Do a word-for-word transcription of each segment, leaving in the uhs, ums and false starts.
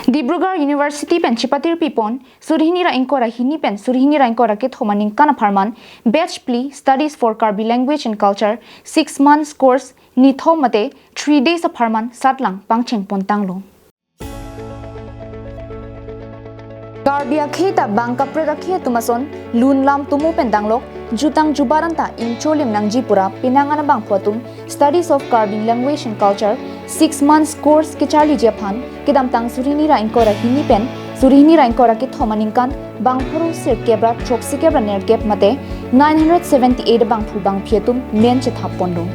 Dibrugarh University pen chipatir pipon, suri hini ra ingkoi ra hini pen suri hini ra ingkoi ra kethom aningkan apharman, batch phli Studies for Karbi Language and Culture six months course nithom mate three days apharman satlang pangcheng pontanglo. Karbi akhei ta bang kaprek akhei atum ason lun lam tumu pen danglok, jutang jubaran ta ingcholim nangji pura penang an abangphu atum Studies of Karbi Language and Culture six months course kecharliji aphan kedamtang suri hini ra ingkoi ra hini pen suri hini ra ingkoi ra kethom aningkan bang pharo sirkep ra throksi kep ra nerkep mate nine hundred seventy eight abangphu bangphi atum men chethap ponlo.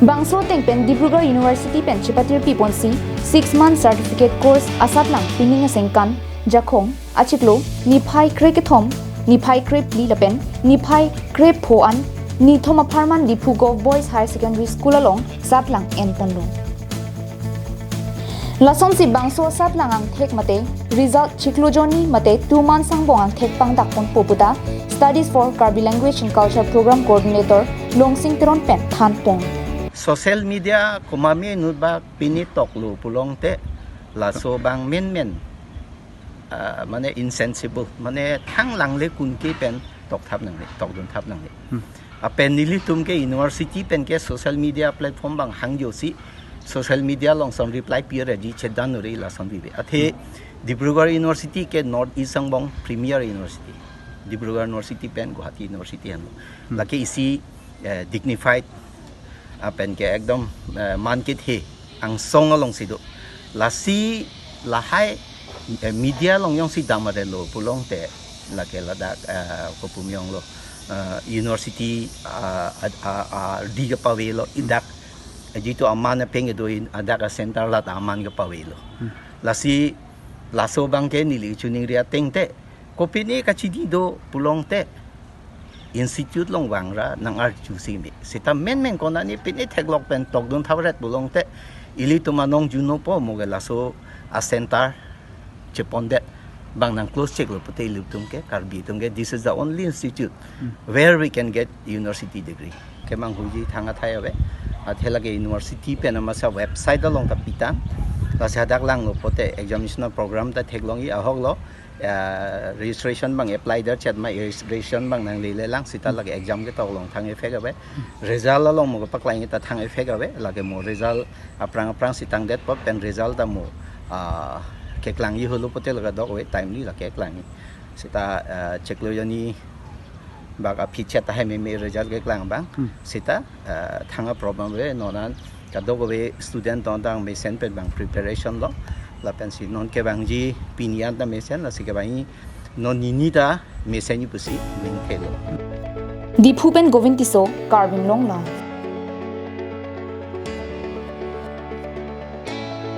Bangso ateng pen Dibrugarh University pen chipatir piponsi six month certificate course asatlang pining asengkan, jakhong, achiklo, niphai kre kethom, niphai kre phli lapen niphai kre pho an nithom apharman Diphu Govt Boys Higher Secondary School along satlang en ponlo. Lasonsi bangso satlang angthek mate result chiklo jonni mate two months angbong angthek pangdak ponpo puta Studies for Karbi Language and Culture Program Coordinator Longsing Teron pen than pon. Social media komatne inut bak pini toklo pulongte laso bang menmen, ah, mane insensible, mane thanglangle kunke pen tokthap nangne, tokdun thap nangne. Apen nelitum ke university pen ke social media platform bang hangjosi social media along som reply pi reji chedan uri lason bibe. Athe Dibrugarh University ke North East angbong premier university. Dibrugarh University pen Guwahati University anlo. Lake isi, eh, dignified, apen ke ekdom, eh, man kethe angsong alongsi do. Lasi lahai, eh, media along jongsi dam arelo pulongte lake ladak, eh, kopumjonglo, eh, university, ah, ah, ah, ah, di kepavelo, idak, eh, jitu aman apeng kedo in, adak a center lata aman kepavelo. Lasi laso bangke neli chiningri atengte, kopine kachidi do pulongte institute along vangra nang-arjusi me. Seta menmen konatne pine theklok pen tokdun thapret pulongte ilitum anong juno po moge laso a center chepondet bang nang close cheklo pute ilitum ke Karbi atum ke this is the only institute where we can get university degree. Kemanghuji thang athai ave. Athe lake university pen amasa website along ta pitang. Lasi hadak langlo pote examination program ta theklongji ahoklo, ah, registration bang apply der chet ma registration bang nanglele lang seta lake exam ketok along thang effect ave. Result along mo paklang ta thang effect ave. Lake mo result aphrang aphrang si tangdet po pen result ta mo, ah, keklangji holo pote lake dok ave timely lake keklangji. Seta, ah, chiklo jonni bak aphi chet tahai meme result keklang bang. Seta, ah, thang a problem ave, non an kadokave student tong tang mesen pen bang preparation lo. Lapensi non kevangji pini an ta mesen, lasi kevangji non nini ta mesenji pusi ning thelo. Diphu pen Govind Tisso, Karbi Anglong Live.